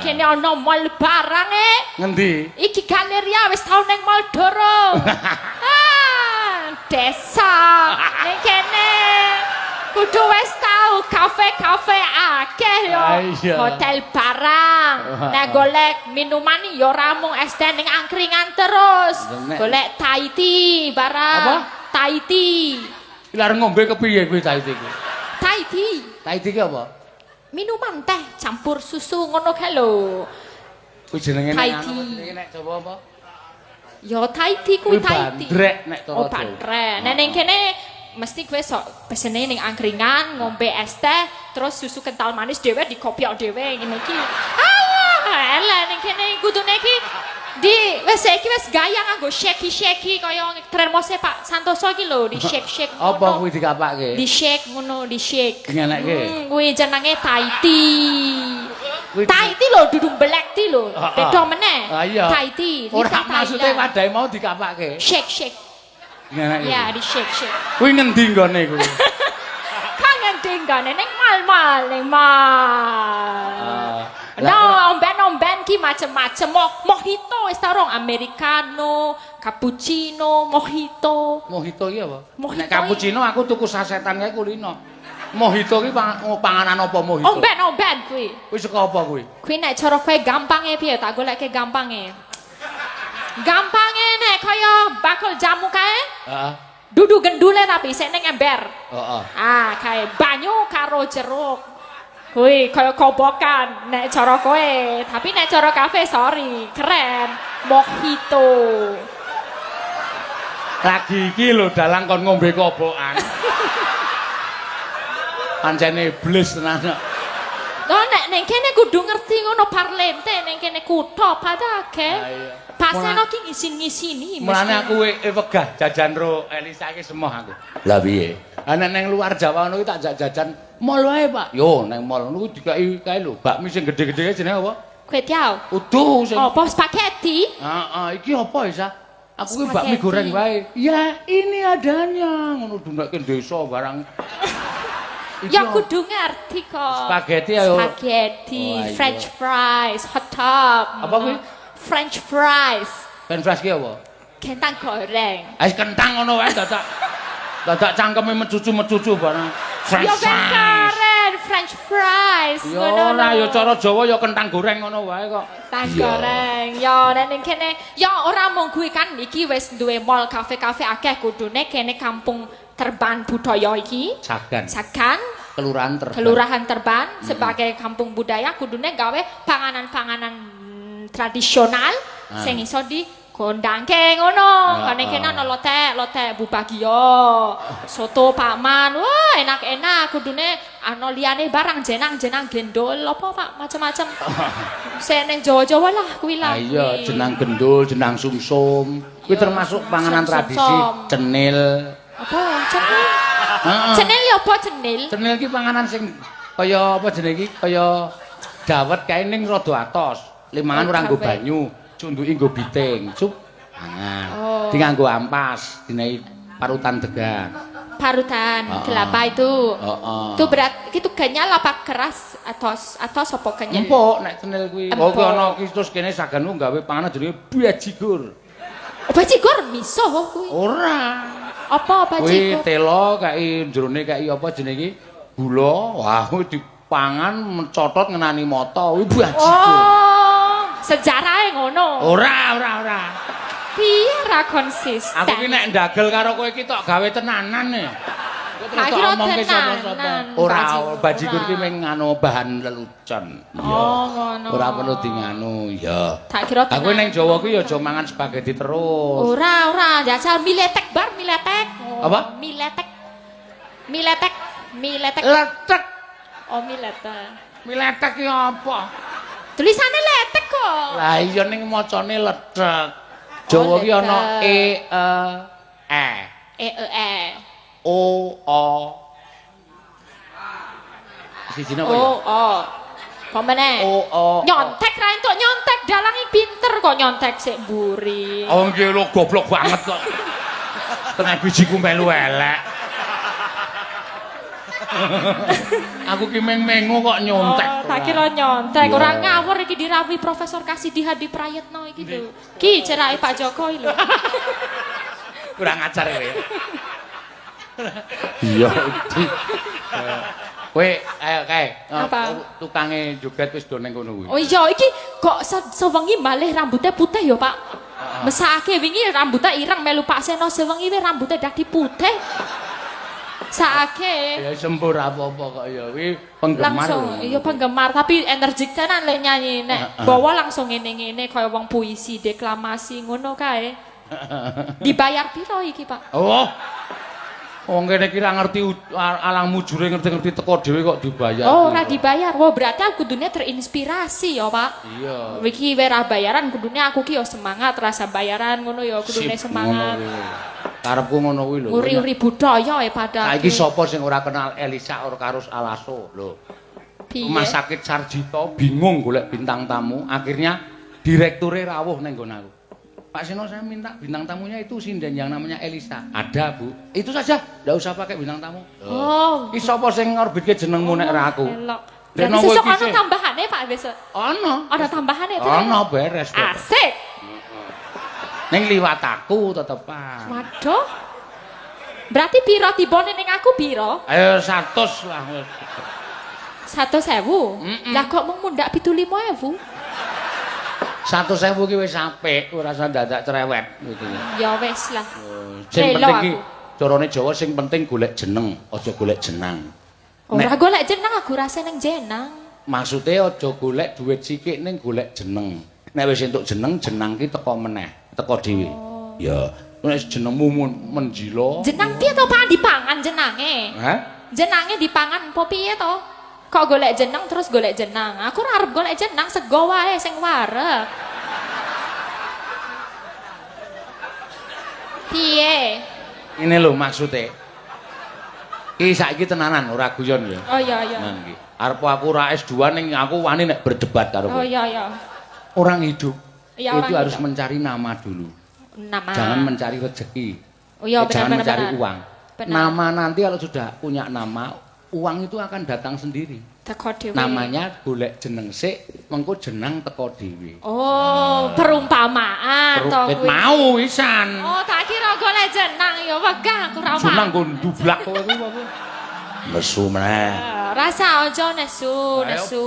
kene ana mall barang e. Ngendi? Iki galeria wis tau ning mall Doro. Ah, desa ning kene. Kudu wis tau kafe-kafe akeh yo. Hotel barang. Nek golek minuman yo ora mung es teh ning angkringan terus. Golek Thai tea barang. Apa? Thai tea. Iki arep ngombe kepiye kuwi Thai tea kuwi? Thai tea. Thai tea ki apa? Minuman teh campur susu ngono kae lho. Kuwi jenenge nek Jawa apa? Ya Thai tea kuwi Thai tea. Bandrek nek cara Jawa. Oh, bandrek. Nek ning kene mesti kowe sok pesene ning angkringan ngombe es teh terus susu kental manis dhewe dikopiok dhewe ngene iki. Alah, elek ning kene kudune iki di wis saiki wis gaya nganggo shaky-shaky kaya termose Pak Santoso iki lho, di shake-shake ngono. Apa kuwi dikapake? Di shake ngono, di shake. Ngeneke. Kuwi jenenge Thai tea. Thai tea lho dudu black tea lho. Beda meneh. Thai tea. Ora maksude wadahe mau dikapake. Shake-shake. Ngeneke. Ya, di shake-shake. Kuwi ngendi nggone kuwi? Kok ngendi nggone ning mall-mall, ning mall. No, omben-omben ki macem-macem. Mojito wis ta rong, americano, cappuccino, mojito. Mojito ki apa? Nek cappuccino aku tuku sasetan kae kulino. Mojito ki panganan apa mojito? Omben-omben kuwi. Kuwi saka apa kuwi? Kuwi nek cara kowe gampange piye tak goleke gampange. Gampange nek kaya bakul jamu kae. Heeh. Dudu gendule tapi sik ning ember. Heeh. Ah, kae banyu karo jeruk. Kuwi kaya kobokan nek cara kowe, tapi nek cara kafe sorry, keren. Mojito. Lagi iki lho dalang kon ngombe kobokan. Pancene iblis tenan kok. Lho nek ning kene kudu ngerti ngono parlente ning kene kutha padha akeh. Paseno ki ngisin-ngisini. Mulane aku wegah jajan ro Elisa iki semoh aku. Lah piye? Ha nek ning luar Jawa ngono ki tak jak jajan mall wae, Pak. Yo nang mall ngono kuwi dikai kae lho, bakmi sing gedhe-gedhe jenenge apa? Kue tiaw. Udu sing. Apa spaghetti? Heeh, iki apa Isa? Aku ki bakmi goreng wae. Ya, ini adanya ngono dunake desa barang. Ya kudu ngerti kok. Spaghetti ayo. Spaghetti, french fries, hot dog. Apa kuwi? French fries. French fries ki apa? Kentang goreng. Wis kentang ngono wae dadak. Dadak cangkeme mecucu-mecucu barang. French fries. Ya keren, French fries. Ya ora ya cara Jawa ya kentang goreng ngono wae kok. Kentang goreng. Ya nek ning kene ya ora mung kuwi kan iki wis duwe mall kafe-kafe akeh kudune kene kampung Terban budaya iki. Sagan. Sagan. Kelurahan Terban. Kelurahan Terban sebagai kampung budaya kudune gawe panganan-panganan tradisional sing iso dikondangke ngono. Kene kene ana lotek, lotek Bu Bagio, soto Pak Man. Wah, enak-enak kudune ana liyane barang jenang-jenang gendol apa Pak macam-macam. Sing ning Jawa-Jawa lah kuwi lah. Iya, jenang gendul, jenang sumsum. Kuwi termasuk panganan tradisi, cenil. Apa cenil? Cenil ya apa cenil? Cenil ki panganan sing kaya apa jenenge iki? Kaya dawet kae ning rada atos. Limangan ora nggo banyu, cunduki nggo biting, sup mangan. Di nganggo ampas, dinehi parutan degan. Parutan kelapa itu. Itu berat, itu kenyal apa keras atau sapa kenyal? Empuk nek cenil kuwi. Oh kuwi ana ki terus kene saganmu gawe panganan jenenge bajigur. Bajigur miso kuwi. Ora. Apa bajigur? Kuwi telo kae jerone kae apa jenenge iki? Gula. Wah, kuwi dipangan mencotot ngenani mata. Kuwi bajigur. Oh, sejarahe ngono. Ora, ora, ora. Piye ora konsisten. Aku ki nek ndagel karo kowe iki tok gawe tenanan e. Terus tok omongke sapa-sapa. Ora, bajigur ki mung nganu bahan lelucon. Oh, ngono. Ora perlu di nganu, ya. Tak kira aku ning Jawa ki ya aja mangan spaghetti terus. Ora, ora, jajal mie letek bar, mie letek. Apa? Mie letek. Mie letek, mie letek. Letek. Oh, mie letek. Mie letek ki apa? Tulisane letek kok. Lah iya ning macane letek. Jawa ki ana e e e. E e e. O o. Sijine apa ya? O o. Apa meneh? O o. Nyontek ra entuk nyontek, dalange pinter kok nyontek sik mburi. Oh nggih lho goblok banget kok. Tengah bijiku melu elek. Aku ki meng-mengu kok nyontek. Oh, tak kira nyontek. Ora ngawur iki dirawuhi Profesor Kasidi Hadi Prayitno iki lho. Ki cerake Pak Jokowi lho. Kurang ajar kowe. Iya. Kowe ayo kae. Tukange joget wis do ning kono kuwi. Oh iya, iki kok sewengi malih rambutnya putih ya, Pak. Mesake wingi rambutnya ireng melu Pak Seno sewengi we rambutnya dadi putih. Saake. Ya sempur apa-apa kok ya kuwi penggemar. Langsung iya penggemar tapi energik tenan lek nyanyi nek bawa langsung ngene-ngene kaya wong puisi deklamasi ngono kae. Dibayar piro iki, Pak? Oh. Wong kene iki ra ngerti alang mujure ngerti-ngerti teko dhewe kok dibayar. Oh, ora dibayar. Wah, berarti aku kudune terinspirasi ya, Pak. Iya. Iki we ra bayaran kudune aku ki ya semangat rasa bayaran ngono ya kudune semangat. Karepku ngono kuwi lho. Nguri-uri budaya e padha. Saiki sapa sing ora kenal Elisa Orkarus Alaso lho. Rumah Sakit Sarjito bingung golek bintang tamu, akhirnya direkture rawuh ning nggon aku. Pak Seno saya minta bintang tamunya itu sinden yang namanya Elisa. Ada, Bu. Itu saja, ndak usah pakai bintang tamu. Oh. Iki sapa sing ngorbitke jenengmu nek ora aku? Lah sesuk ana tambahane Pak besok. Ana. Ana tambahane itu. Ana beres. Asik. Ning liwat aku tetepan. Waduh. Berarti piro tibone ning aku piro? Ayo 100 lah. 100.000? Lah kok mung mundak 75.000? 100.000 ki wis apik, ora usah dadak cerewet gitu. Ya wis lah. Sing penting ki carane Jawa sing penting golek jeneng, aja golek jenang. Ora golek jeneng aku ora seneng jenang. Maksude aja golek duit sikik ning golek jeneng. Nek wis entuk jeneng, jenang ki teko meneh, teko dhewe. Ya, nek jenengmu menjila. Jenang piye to Pak dipangan jenange? Hah? Jenange dipangan apa piye to? Kok golek jeneng terus golek jenang? Aku ora arep golek jenang, sego wae sing wareg. Piye? Ngene lho maksude. Iki saiki tenanan ora guyon ya. Oh iya iya. Nah iki. Arep aku ora S2 ning aku wani nek berdebat karo kowe. Oh iya iya. Orang hidup ya, itu orang harus hidup mencari nama dulu. Nama. Jangan mencari rezeki. Oh iya, benar, jangan benar, mencari benar. Uang. Benar. Nama nanti kalau sudah punya nama, uang itu akan datang sendiri. Teko dhewe. Namanya golek jeneng sik, mengko jenang teko dhewe. Oh, perumpamaan to kuwi. Mau wisan. Oh, tak kira golek jenang ya wegah aku ra. Jenang nggo ndublak kowe kuwi apa? Nesu meneh. Rasa aja nesu, nesu.